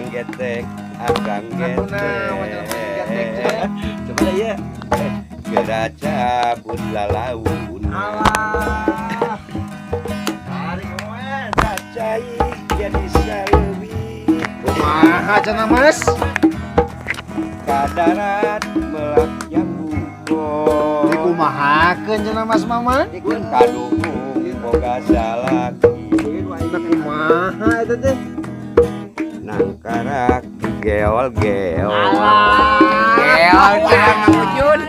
Akang getek, akang getek. Coba ya. Geura cabut lalaun. Alah. Tarik we. Cai jadi saleuwi. Kumaha cenah Mas? Kadarat melak jambu bol. Dikumahakeun cenah Mas Maman? Kaduhung boga salaki. Nah kumaha eta teh? Nangkarak geol-geol. Alah. Geol cenah Mang Ujun.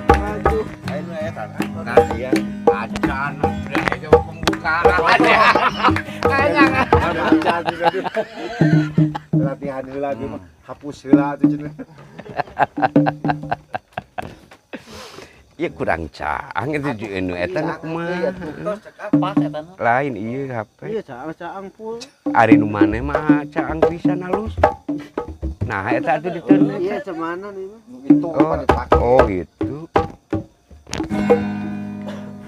Aduh, ayo nu eta. Nah, iya. Acan udah itu pembukaan ya. Kayaknya Acan aduh. Latihan heula ge mah, hapus heula atuh cenah. Ieu kurang caang itu jeung nu eta nu kumaha. Pas eta mah. Lain ieu HP. Iya, caang-caang pul. Ari nu maneh mah caang pisan halus. Nah, eta atuh diteun. Iya, cemana nih mah. Nu itu Oh. apa dipake? Oh, gitu.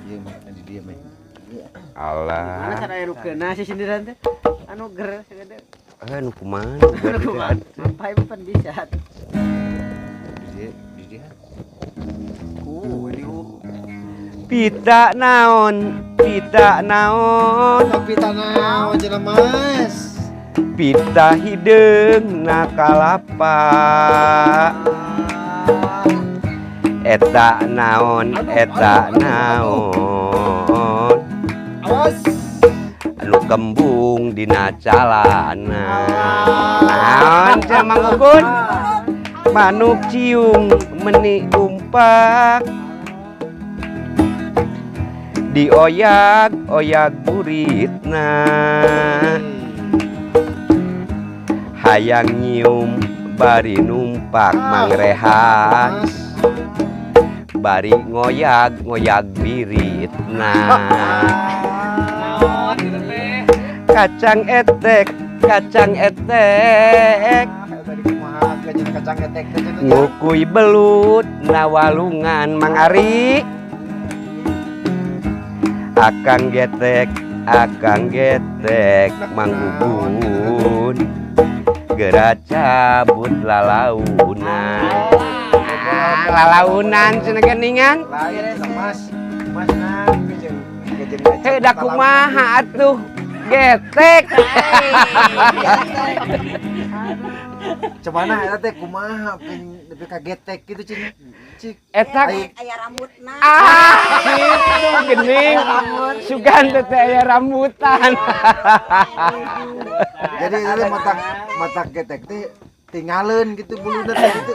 Ieu mah di dieu mah. Mana Alah. cara aya nu keuna si sindiran teh? Anu ger sagede. Eh, nu kumaha? Anu kumaha? Apa ieu pan bisa. Di dieu, di dieu. Ku ini Pita naon? Pita naon? Tapi tanah cenah Mas. Pita hideung na kalapa. Eta naon? Eta naon? Awas. Anu kembung dina calana. Naon cenah Mang Ugun? Manuk ciung meni umpak. Dioyag oyag buritna. Hayang nyium bari numpak mangrehan. Mas. Bari ngoyag ngoyag biritna. Naon gitu teh. Kacang etek, kacang etek. Tadi kumaha cenah kacang etek teh cenah. Ngukui belut nawalungan Mang Ari. Akang getek Mang Gugun. Geura cabut lalaunan. Ah, lalaunan cenah geuningan. Lain cenah Mas. Mas nang jeung jeung Hei, da kumaha atuh? Getek. Cemana eta teh kumaha ping nepi ka getek gitu cenah. Cik. Eta Aya rambutna. ah gitu geuning. Sugan teh teh aya rambutan. Jadi itu teh matak matak getek teh tinggalin gitu buluna teh gitu.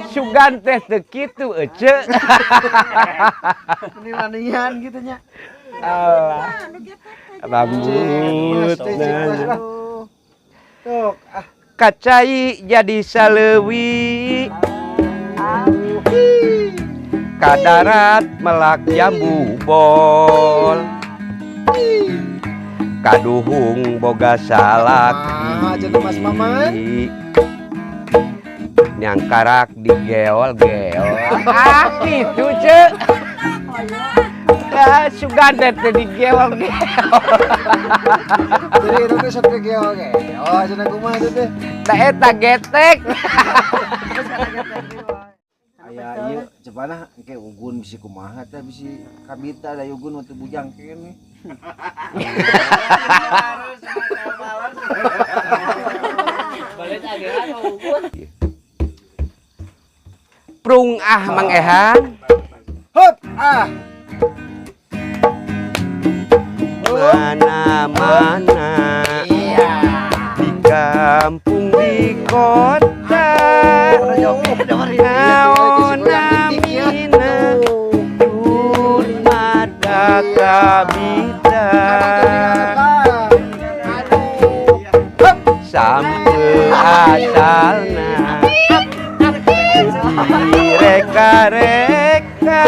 Sugan teh teu kitu ece. Ini manian gitu nya. Alah, Anu getek teh. rambut. Cik, cik, Mas, lah. Tuh, ah. Kacai jadi saleuwi. Kadarat melak jambu bol. Kaduhung boga Ah, cenah Mas Maman. salaki. Nyangkarak digeol-geol. Ah, gitu, Cek. Ah, sugan teh teh digeol-geol. Jadi itu teh sok geol geol cenah kumaha itu teh. Tah eta getek. Aya ieu cepana engke Ugun bisi kumaha teh bisi kabita da Ugun waktu bujang kene. Balik agehan mah Ugun. Prung ah Mang Ehan. Hup ah. Mana-mana. Iya. Di kampung di kota. Naon namina tur mata kabita. Sampe asalna direka-reka.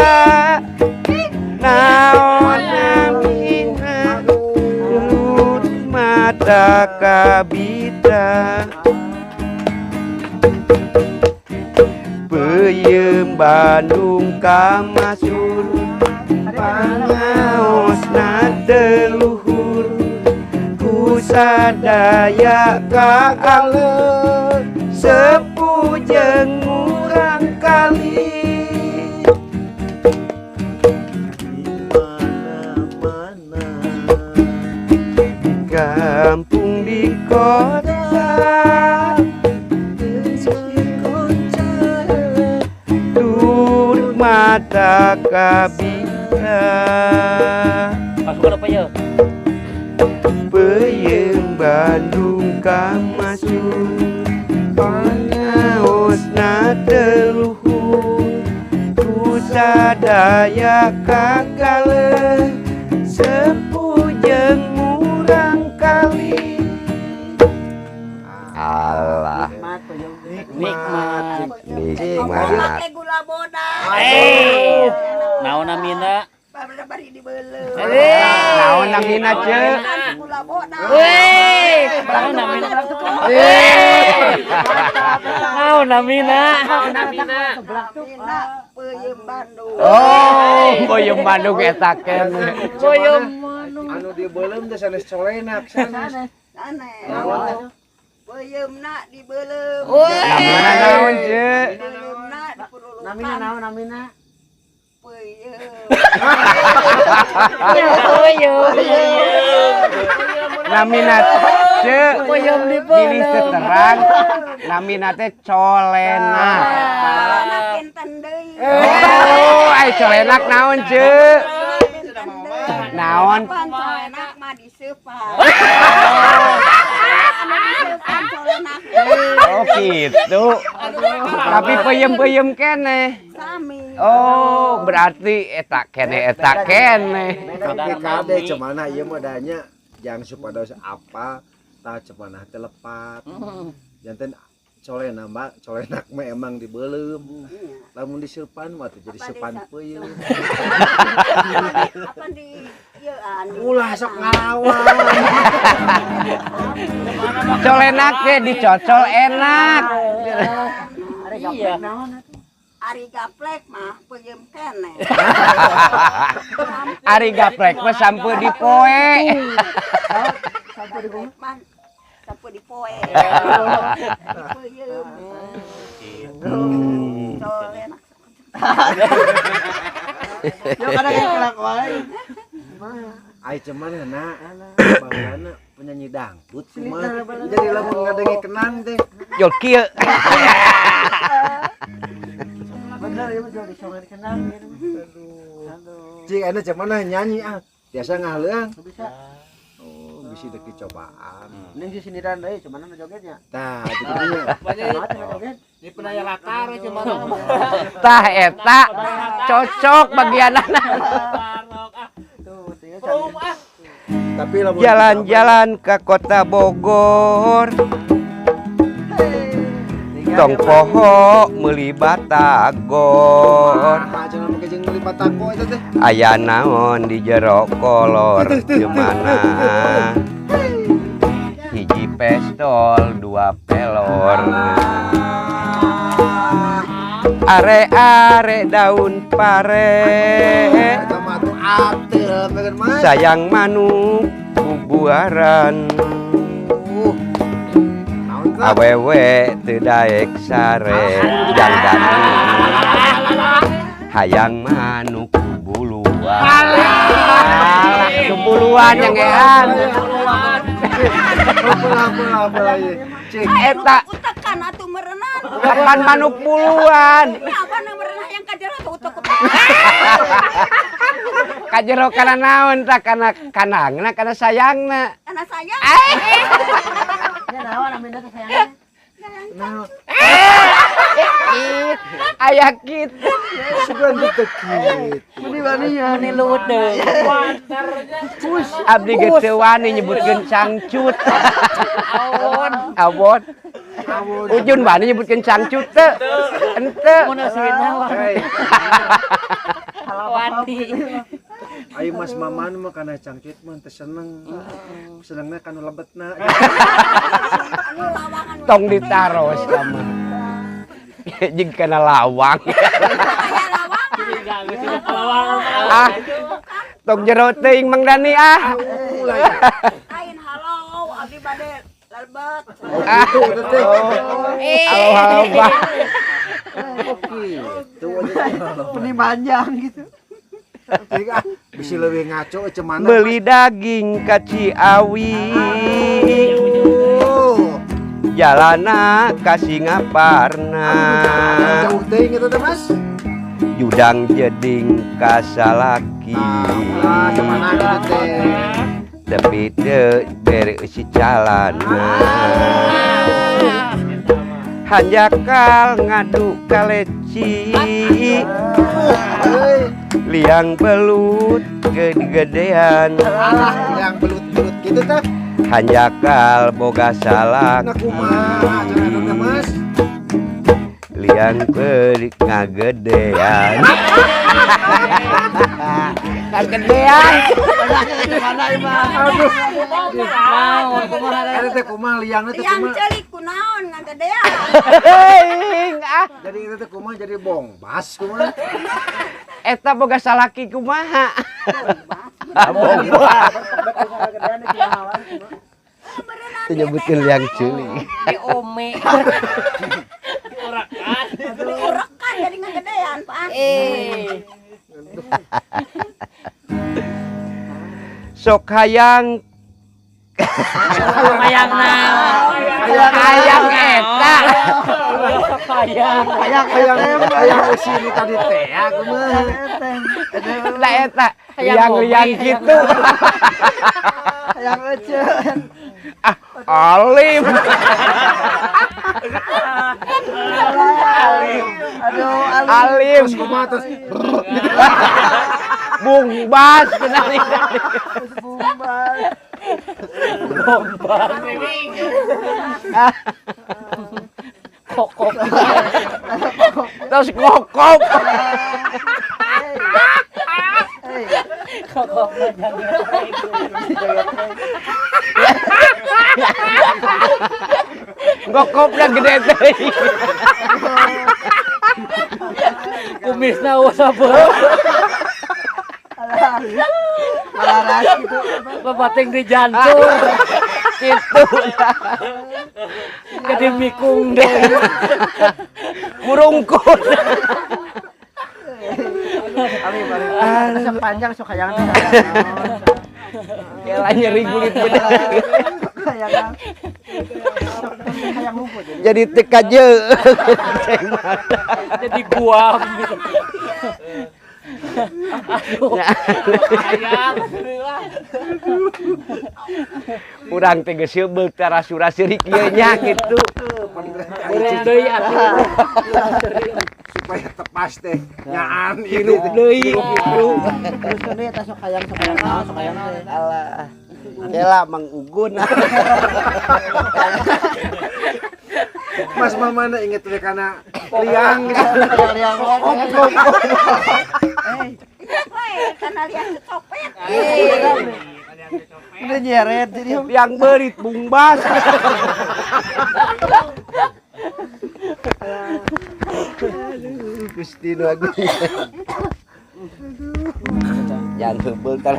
Naon namina tur mata kabita. Peuyeum Bandung ka Masur, pangaosna teu luhur. Ku Sadaya kagaleuh sepuh jeung murang kali. Di mana-mana, di kampung di kota, tur mata kabita. Pasukan apa ya? Peuyeum Bandung kamasuk pangaosna teu luhur, ku sadaya kagaleuh sepuh jeung murang kali. Alah, Nikmat. Nikmat. Pakai gula bodas. Eh, naon namina? Bari dibeuleum. Naon namina, Ceu? Gula bodas. Weh, naon namina? Eh, naon namina? Namina peuyeum Bandung. Oh, peuyeum Bandung eta keneh. Peuyeum. Anu dibeuleum teh sanes colenak sanes. Sanes. Naon? Peuyeumna dibeuleum. Namina naon, Ceu? Peuyeumna dipurulukan. Namina naon namina? Peuyeum. Peuyeum. Namina, Ceu, Peuyeum bilih teu terang, namina teh colenak. Colenak benten deui. Oh, ai colenak naon, Ceu? Benten deui. Naon? Pan colenak mah diseupan. Anu diseupan colenak. Oh, gitu. Tapi peuyeum-peuyeum keneh. Sami. Oh, berarti eta keneh eta keneh. Tapi kade cemana ieu mah danya jang supados apa tah cemana teh lepat. Janten colena mah colenak mah emang dibeuleum. Lamun diseupan mah teh jadi Apa seupan peuyeum. Apa di ieu anu. Ulah sok ngalawan. Colenak teh dicocol enak. Iya. Ari gaplek mah peuyeum keneh. Ari gaplek mah sampeu dipoe. Gaplek mah sampeu dipoe. Dipeuyeum. Colenak. Yo kadang kelak wae. Ai cemana na baheulana penyanyi dangdut kumaha. Jadi lamun ngadenge kenang teh Jol kieu. Bener ya betul disongan kenang gitu. Aduh. Cik aya cemana nyanyi ah. Biasa ngahleuang. Bisa. Oh, bisi dek dicobaan. Ini sih sindiran deui cuman nu jogetnya. Tah, kitu nya. Kumaha joget? Di penaya latar cemana. Tah eta cocok bagianana. Tuh, tinggal cari. Tapi lamun Jalan-jalan ke kota Bogor, tong poho meuli batagor. Kumaha cenah make jeung meuli batako eta teh. Aya naon di jero kolor gimana? Hiji pestol, dua pelor. Are-are daun pare. Eta mah atuh ateul pengen mah. Sayang manuk bubuaran. Naon tah? Awewe teu daek sare jangdani. Hayang manuk buluan. Alah, buluan yang ean. Belah belah belah ieu. Cik, Eta Utekan atuh meureunan. kapan manuk buluan? Ini apa nu meureunan yang ka jero tuh utek. Kajero kana naon tah kana kanangna kana sayangna. Kana sayang. Ya naon namina teh sayangna? naon? Aya kitu. Sugan teu kitu. Meni waninya. Meni luwut deui. Abdi ge teu wani nyebutkeun cangcut. Awon. Awon. Ujun wani nyebutkeun cangcut teu. Henteu. Mun eusina Hei, wani. ayo Mas Maman mah kana cangcut mah teu seneng. Senengna kana lebetna. Anu lawangan. Tong ditaros sama. Jeung kana lawang. Aya lawangan. Ah. Tong jero teuing Mang Dani ah. Lain halo. Cepet. Oh gitu teh. Aloha. Gitu. Meni panjang gitu. Bisa lebih ngaco cemana. Beli daging ka Ciawi. Jalana ka Singaparna. Jauh teuing eta teh Mas. Judang jeding ka salaki. Ah, cemana gitu teh. Tapi teu bere eusi calana. Hanjakal ngadu kaleci. Liang belut gede-gedean. Alah, liang belut-belut gitu teh. Hanjakal boga salaki. Nah kumaha cenah Mas? Liang beurit ngagedean. Ngagedean. Cemana ieu mah. Aduh. Naon kumaha Eta teh kumaha liangna teh Liang kumaha? celik kunaon ngagedean. Heuing ah. Jadi eta teh kumaha jadi bongbas kumaha? Eta boga salaki kumaha? Bombas. Teu nyebutkeun liang ceulik. Di ome. Diurekan jadi ngagedean, Pak. Eh. Sok hayang Hayang naon? hayang eta. Hayang. Hayang Hayang hayang eusi nu tadi teh ya kumaha? Lah eta Hayang liang-liang ome, gitu. Hayang ece. Ah, alim. Alim. Aduh, alim. Alim. Terus kumaha terus Bungbas kenali. Bumbas. Bombas. Kokok. Terus kokop. Kokok. Ngokopna gede teh. Kumisna usah beuh. Malaras gitu. Babating di jantung. Gitu. Jadi mikung deh. Murungkut. Alim, alim. Asa panjang sok hayang teh. Kela nyeri kulit gede. Hayang. Hayang ngumpul jadi. Jadi teu kaje. Jadi guam gitu. Aduh. Hayang. Urang teh geus seubeuk teh rasura seurik ieu nya kitu. Urang deui atuh. Supaya tepas teh nyaan Hirup deui kitu. Terus kan eta sok hayang sok hayang naon sok hayang teh. Alah. Kela Mang Ugun. Mas mamana inget we kana liang gitu. Liang. Weh, kana liang copet. Udah nyeret jadi. Liang beurit bungbas. Aduh, Gusti nu agung. Jangan heubeul tah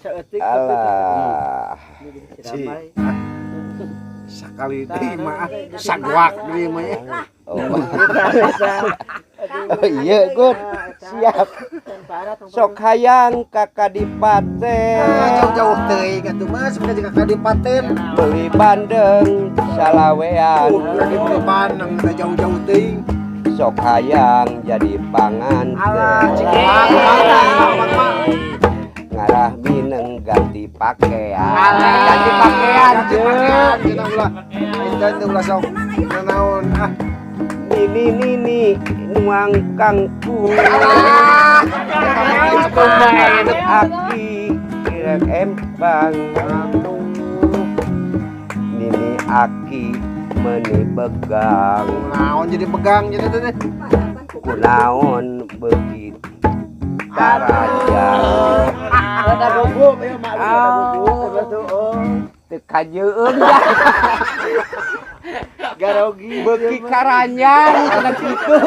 Saeutik. Alah. Ci. Sakali deui mah saguak deui mah ya. Oh. Oh iya, Gun. Siap. Sok hayang ka kadipaten. Jauh-jauh teuing atuh Mas, sebenarnya ka kadipaten. Beli bandeng salawean. Lagi beli bandeng teh jauh-jauh teuing. Sok hayang jadi panganten. Alah, cik kumaha. Ngarah mineng ganti pakaian. Alah, Ganti pakaian, ganti Ceu. pakaian cenah ulah. Aing teh ulah sok naon ah. Nini nini nuang kangkung. Aki kirek empang. Nini aki meni begang. Naon jadi begang jadi teh. Kunaon beuki tarajang. Ada gugup ya mak ada gugup atuh. Oh. Teu kajeun Garogi. beuki karanjang kana kitu.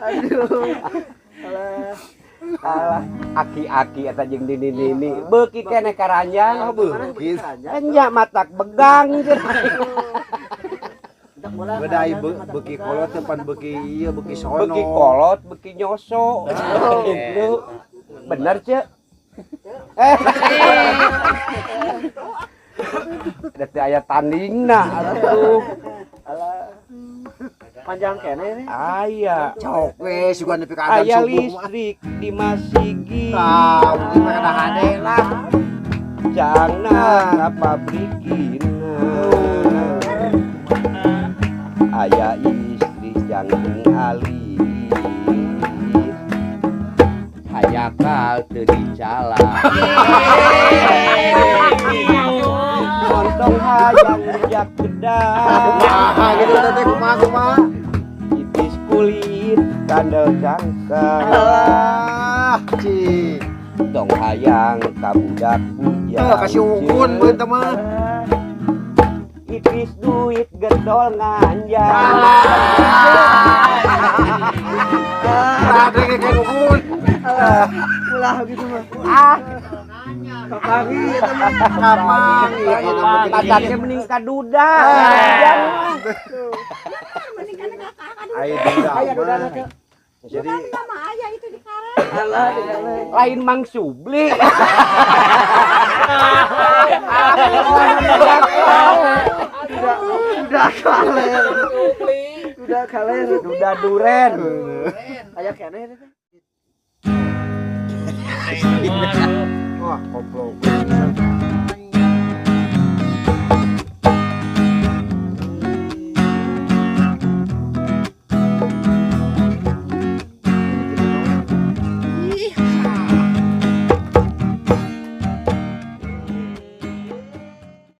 Aduh. Alah. Alah, aki-aki eta jeung nini-nini beuki keneh karanjang. Oh, beuki. Enya matak begang cenah. Beda ai beuki kolot teh pan beuki ieu beuki sono. Beuki kolot, beuki nyoso. Lu bener, Cek? Eh. Da teu aya tandingna atuh. Panjang keneh ini. Aya. Cok we sugan nepi ka adzan Aya subuh mah. listrik di Masigi. Tah, mungkin mah kada hade lah. Cangna ka pabrikina. Aya istri jangkung alit. Hayakal teu dicala. Montong hayang ujak gedang. Kumaha gitu teh kumaha kumaha. Tipis kulit kandel cangkang. Alah, cik. Tong hayang ka budak bujang. Tuh kasih ungun beun teh mah. Ipis duit getol nganjang. Tah denge kan ungun. Ulah gitu mah. Ah, Kapangi eta mah. Kapangi ayeuna mah teh mataknya mending ka duda. Nganjang mah. Mending kan kakak Ai duda Aya duda mah. teh. Jadi sama ayah itu di karet. Alah di Lain Mang Subli. Udah kaler. Udah kaler. Duda duren. Aya keneh ini teh. wah koplo.